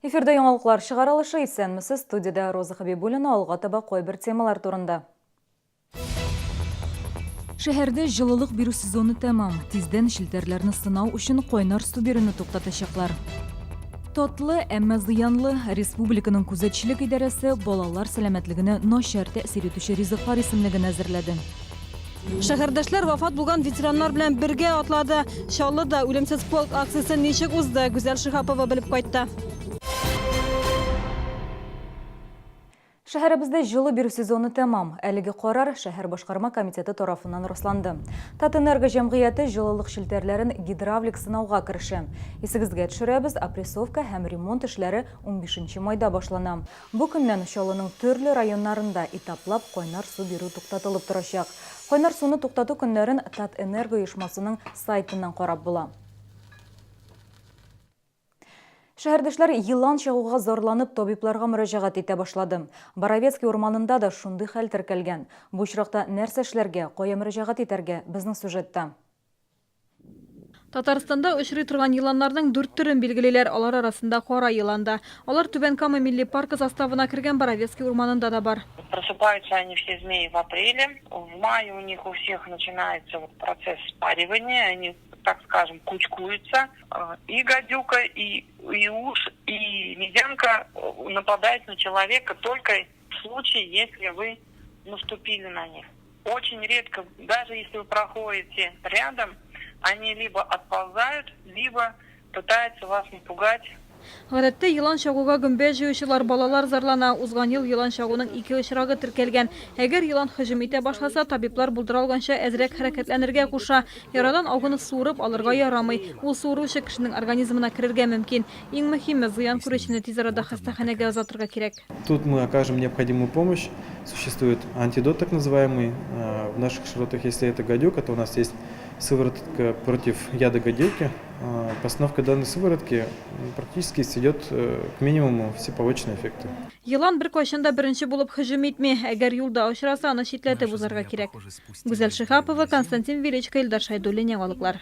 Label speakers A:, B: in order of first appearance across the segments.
A: Эфирда яңалыклар чыгарылышы. Исәнмесез, студиядә Роза Хәбибуллина. Алга таба кайбер темалар турында. Шәһәрдә җылылык бирү сезоны тәмам. Тиздән челтәрләрне сынау өчен кайнар су бирүне туктатачаклар. Татлы, әмма зыянлы. Республиканың күзәтчелек идарәсе балалар сәламәтлегенә начар тәэсир итүче ризыклар исемлеген әзерләде.
B: Шәһәрдәшләр вафат булган ветераннар белән бергә атлады. Чаллыда Үлемсез полк акциясе ничек узды, Гүзәл Шиһапова белеп кайтты.
A: Шәһәребездә җылы бирү сезоны тәмам. Әлеге карар шәһәр башкарма комитеты тарафыннан расланды. Татэнерго җәмгыяте җылылык челтәрләрен гидравлик сынауга керешә. Исегезгә төшерәбез, опрессовка һәм ремонт эшләре унбишенче майда башлана. Бу көннән Чаллының төрле районнарында этаплап кайнар су бирү туктатылып торачак. Кайнар суны туктату көннәрен Татэнерго оешмасының сайтыннан карап була. Шәһәрдәшләр елан чагуга зарланып табибларга мөрәҗәгать итә башлады. Боровецкий урманында да шундый хәл теркәлгән. Бу очракта нәрсә эшләргә, кая мөрәҗәгать итәргә, безнең сюжетта.
B: Татарстанда очрый торган еланнарның дүрт төрен билгелиләр, алар арасында кара елан да. Алар Түбән Кама милли паркы составына кергән Боровецкий урманында да бар.
C: Просыпаются они все змеи в апреле. В мае у них у всех начинается вот процесс спаривания, они, так скажем, кучкуются. И гадюка, и, и уж, и медянка нападают на человека только в случае, если вы наступили на них. Очень редко, даже если вы проходите рядом, они либо отползают, либо пытаются вас напугать.
B: Гадәттә, елан чагуга гөмбә җыючылар, балалар зарлана. Узган ел елан чагуның ике очрагы теркәлгән. Әгәр елан һөҗүм итә башласа, табиблар булдыра алганча әзрәк хәрәкәтләнергә куша. Ярадан агуны суырып алырга ярамый. Ул суыручы кешенең организмына керергә мөмкин. Иң мөһиме, зыян күрүчене тиз арада хастаханәгә озатырга кирәк.
D: Тут мы окажем необходимую помощь. Существует антидот так называемый. В наших широтах, если это гадюка, то у нас есть сыворотка против яда гадюки. Постановка данной сыворотки практически сведет к минимуму все побочные эффекты.
B: Елан беркайчан да беренче булып һөҗүм итми. Әгәр юлда очраса, аны читләтеп узарга кирәк. Гүзәл Шиһапова, Константин Величко, Илдар Шәйдуллин, Яңалыклар.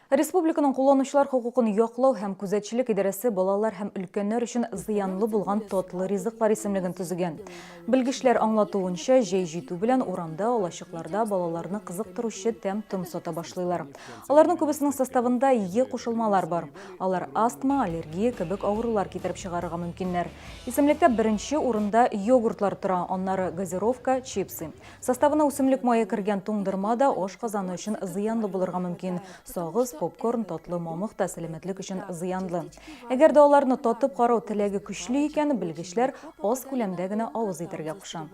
A: Республиканың кулланучылар хокукын яклау һәм күзәтчелек идарәсе балалар һәм өлкәннәр өчен зыянлы булган татлы ризыклар исемлеген төзегән. Белгечләр аңлатуынча, җәй җитү белән урамда, алачыкларда балаларны кызыктыручы тәм-том сата башлыйлар. Аларның күбесенең составында Е кушылмалар бар. Алар астма, аллергия кебек авырулар китереп чыгарырга мөмкиннәр. Исемлектә беренче урында йогуртлар тора, аннары газировка, чипсы. Составына үсемлек мае кергән туңдырма да ашказаны өчен зыянлы булырга мөмкин. Сагыз, попкорн, татлы мамык та сәламәтлек өчен зыянлы. Әгәр дә аларны татып карау теләге көчле икән, белгечләр аз күләмдә генә авыз итәргә куша.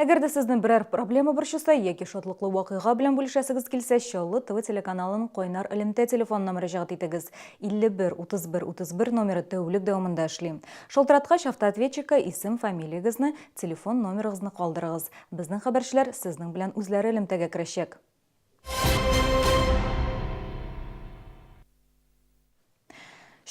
A: Әгәр дә сезне берәр проблема борчыса яки шатлыклы вакыйга белән бүлешәсегез килсә, Чаллы ТВ телеканалының кайнар элемтә телефонына мөрәҗәгать итегез. 51 31 31 номеры тәүлек дәвамында эшли. Шалтыраткач, автоответчикка исем, фамилиягезне, телефон номерыгызны калдырыгыз. Безнең хәбәрчеләр сезнең белән үзләре элемтәгә керәчәк.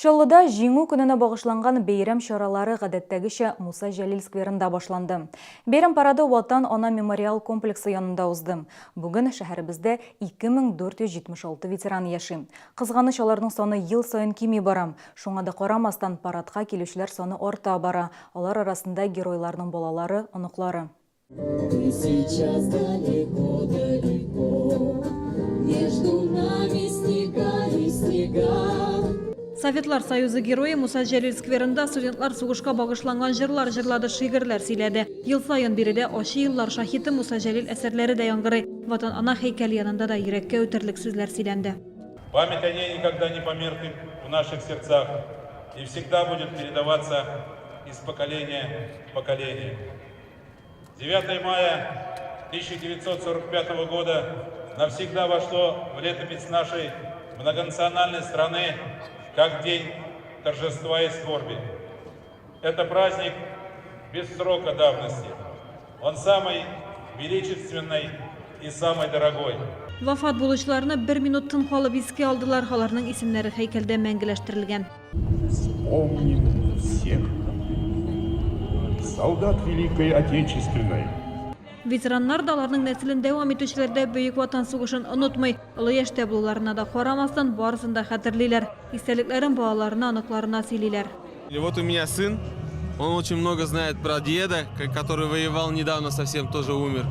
A: Чаллыда Җиңү көненә багышланган бәйрәм чаралары гадәттәгечә Муса Җәлил скверында башланды. Бәйрәм парады Ватан-Ана мемориал комплексы янында узды. Бүген шәһәребездә 2476 ветеран яши. Кызганыч, аларның саны ел саен кими бара. Шуңа да карамастан, парадка килүчеләр саны арта бара. Алар арасында геройларның балалары, оныклары.
E: Ты сейчас далеко, далеко, Между нами снега и снега.
B: Советлар Союзы Герое Муса Җәлил скверында студентлар сугышка багышланган җырлар җырлады, шигырьләр сөйләде. Ел саен биредә Ачы еллар шаһиты Муса Җәлил әсәрләре дә яңгырый. Ватан-Ана һәйкәле янында да йөрәккә үтәрлек сүзләр сөйләнде.
F: Память о ней никогда не померкнет в наших сердцах и всегда будет передаваться из поколения в поколение. 9 мая 1945 года навсегда вошло в летопись нашей многонациональной страны как день торжества и скорби. Это праздник без срока давности. Он самый величественный и самый дорогой.
B: Вафат булучыларны бер минут тын калып искә алдылар, аларның исемнәре һәйкәлдә мәңгеләштерелгән.
G: Вспомним всех солдат Великой Отечественной.
B: Ветераннар да, аларның нәселен дәвам итүчеләр дә Бөек Ватан сугышын онытмый. Олы яшьтә булуларына да карамастан, барысын да хәтерлиләр. Истәлекләрен балаларына, оныкларына сөйлиләр.
G: И вот у меня сын, он очень много знает про деда, который воевал недавно совсем, тоже умер.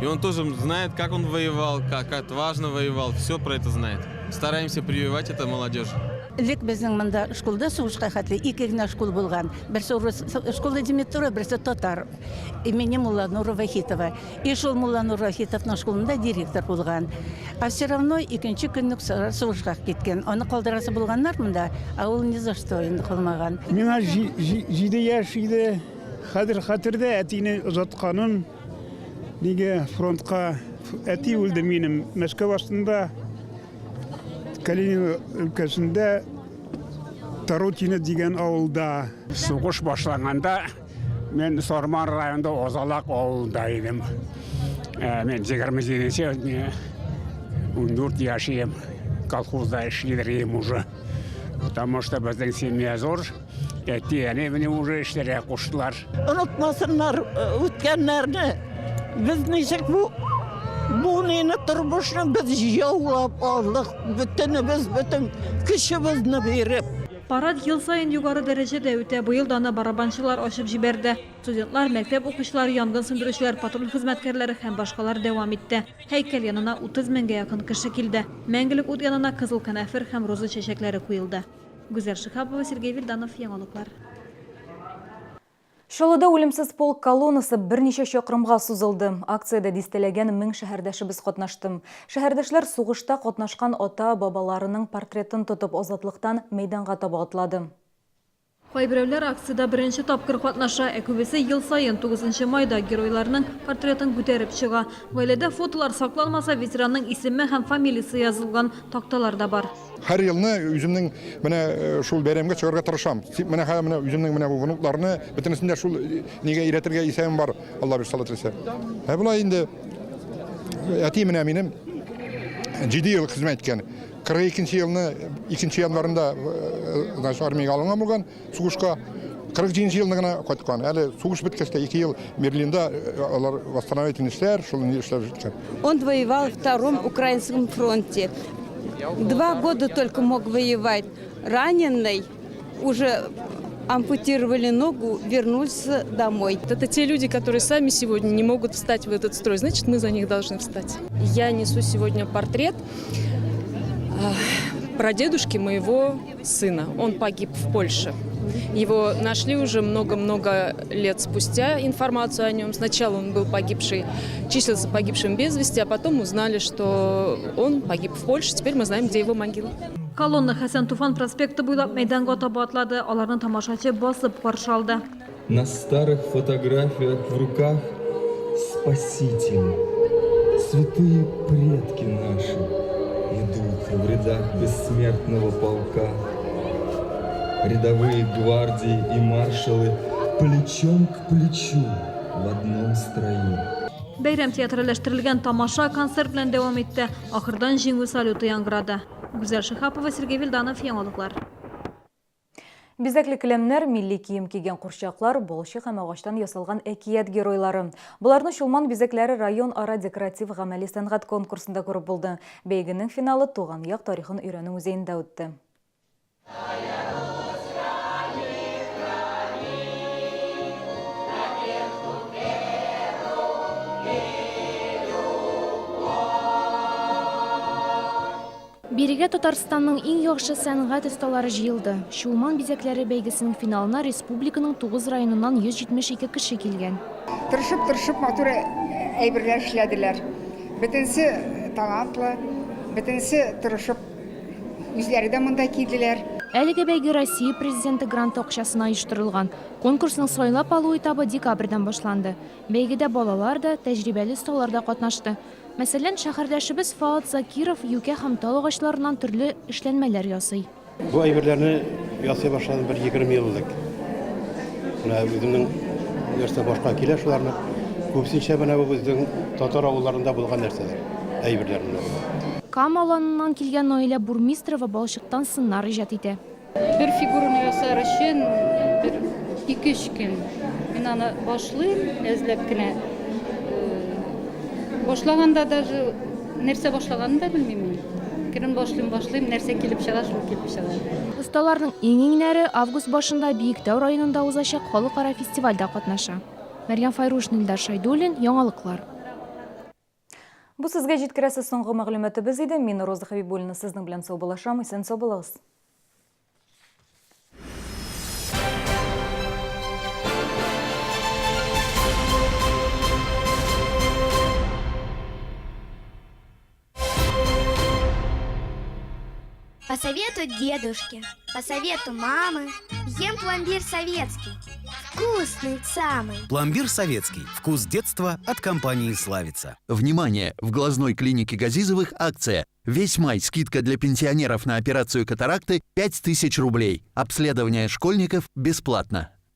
G: И он тоже знает, как он воевал, как отважно воевал, все про это знает. Стараемся прививать это молодежи.
H: Элек безнең монда школда сугышка хәтле ике генә школ булган. Берсе урыс школа димитура, берсе татар. Имени Мулланура Вахитова. И шул Мулланур Вахитовның школында директор булган. А все равно икенче көнне сугышка киткән. Аны калдырасы булганнар монда, а ул ни за что инде калмаган.
I: Миңа җиде яшь иде. Хәзер хәтердә әтине озатканым. Нигә фронтка әти үлде минем Мәскәү астында. Калинин өлкәсендә Тарутино дигән авылда.
J: Сугыш башланганда Мин Сарман районында Озалак авылында идем. Э, мин 27 14 яшь идем. Колхозда эшлидер идем уже. Потому что безнең семья зур. Әти, әни мине уже эшләргә куштылар.
K: Онытмасыннар э, үткәннәрне. Без ничек бу бу нине тормышны без яулап алдык. Бөтенебез, бөтен көчебезне биреп.
B: Парад ел саен югары дәрәҗәдә үтә. Быел да аны барабанчылар ачып җибәрде. Студентлар, мәктәп укучылары, янгын сүндерүчеләр, патруль хезмәткәрләре һәм башкалар дәвам итте. Һәйкәл янына 30 меңгә якын кеше килде. Мәңгелек ут янына кызыл канәфер һәм роза чәчәкләре куелды. Гүзәл Шиһапова, Сергей Вильданов, Яңалыклар.
A: Чаллыда Үлемсез полк колоннасы берничә чакрымга сузылды. Акциядә дистәләгән мең шәһәрдәшебез катнашты. Шәһәрдәшләр сугышта катнашкан ата-бабаларының портретын тотып Азатлыктан мәйданга таба атлады.
B: Кайберәүләр акциядә беренче тапкыр катнаша, ә күбесе ел саен тугызынчы майда геройларның портретын күтәреп чыга. Гаиләдә фотолар сакланмаса, ветеранның исеме һәм фамилиясе язылган такталар да бар.
L: Һәр елны үземнең менә э, шул бәйрәмгә чыгарга тырышам. Менә хәзер менә үземнең менә бу внукларны бөтенесен дә шул э, нигә өйрәтергә исәбем бар, Алла бирсә, Алла теләсә. Ә болай инде әти менә минем 7 ел хезмәт иткән. 42 елны 2 январында э, значит, армиягә алынган булган сугышка. 47 елны гына кайткан. Әле сугыш беткәч тә 2 ел Берлинда алар восстановительный эшләр, шул эшләр җиткән.
M: Он воевал в Втором Украинском фронте. Два года только мог воевать. Раненый, уже ампутировали ногу, вернулся домой.
N: Это те люди, которые сами сегодня не могут встать в этот строй, значит, мы за них должны встать. Я несу сегодня портрет прадедушки моего сына. Он погиб в Польше. Его нашли уже много-много лет спустя, информацию о нем. Сначала он был погибший, числился погибшим без вести, а потом узнали, что он погиб в Польше. Теперь мы знаем, где его могила.
B: Колонна Хәсән Туфан проспекты буйлап мәйданга таба атлады. Аларны тамашачы басып каршы алды.
O: На старых фотографиях в руках спасители, святые предки наши идут в рядах бессмертного полка. Рядовые гвардии и маршалы плечом к плечу в одном строю.
B: Бәйрәм театральләштерелгән тамаша концерт белән дәвам итте. Ахырдан Җиңү салюты яңгырады. Гүзәл Шиһапова, Сергей Вилданов, Яңалыклар.
A: Бизәкле келәмнәр, милли кием кигән курчаклар, балчык һәм агачтан ясалган әкият геройлары. Боларны Чулман бизәкләре район-ара декоратив-гамәли сәнгать конкурсында күреп булды. Бәйгенең финалы туган як тарихын өйрәнү музеенда үтте.
P: Бирегә Татарстанның иң яхшы сәнгать осталары җыелды. Чулман бизәкләре бәйгесенең финалына республиканың тугыз районыннан 172 кеше килгән.
Q: Тырышып-тырышып матур әйберләр эшләделәр. Бөтенесе талантлы, бөтенесе тырышып үзләре дә монда килделәр.
P: Әлеге бәйге Россия Президенты гранты акчасына оештырылган. Конкурсның сайлап алу этабы декабрьдән башланды. Бәйгедә балалар да, тәҗрибәле осталар да катнашты. Мәсәлән, шәһәрдәшебез Фаат Закиров юкә һәм тал агачларыннан төрле эшләнмәләр ясый.
R: Бу әйберләрне ясый башладым бер 20 ел элек. Менә үземнең нәрсә башка килә шуларны. Күбесенчә менә бу безнең татар авылларында булган нәрсәләр, әйберләр менә болар.
P: Кама Аланыннан килгән Наилә Бурмистрова балчыктан сыннар иҗат итә.
S: Бер фигураны ясар өчен бер ике-өч көн. Мин аны башлыйм, әзләп кенә. Башлаганда даже нәрсә башлаганын да белмим мин. Керен башлыйм, башлыйм, нәрсә килеп чыга, шул килеп чыга.
P: Осталарның иң-иңнәре август башында Биектау районында узачак халыкара фестивальдә катнаша. Мәрьям Файрушина, Илдар Шәйдуллин, Яңалыклар.
A: Бу сезгә җиткерәсе соңгы мәгълүматыбыз иде. Мин Роза Хәбибуллина сезнең белән саубуллашам. Исән-сау булыгыз.
T: По совету дедушки, по совету мамы, ем пломбир советский. Вкусный самый.
U: Пломбир советский. Вкус детства от компании «Славица».
V: Внимание! В глазной клинике Газизовых акция. Весь май скидка для пенсионеров на операцию катаракты 5000 рублей. Обследование школьников бесплатно.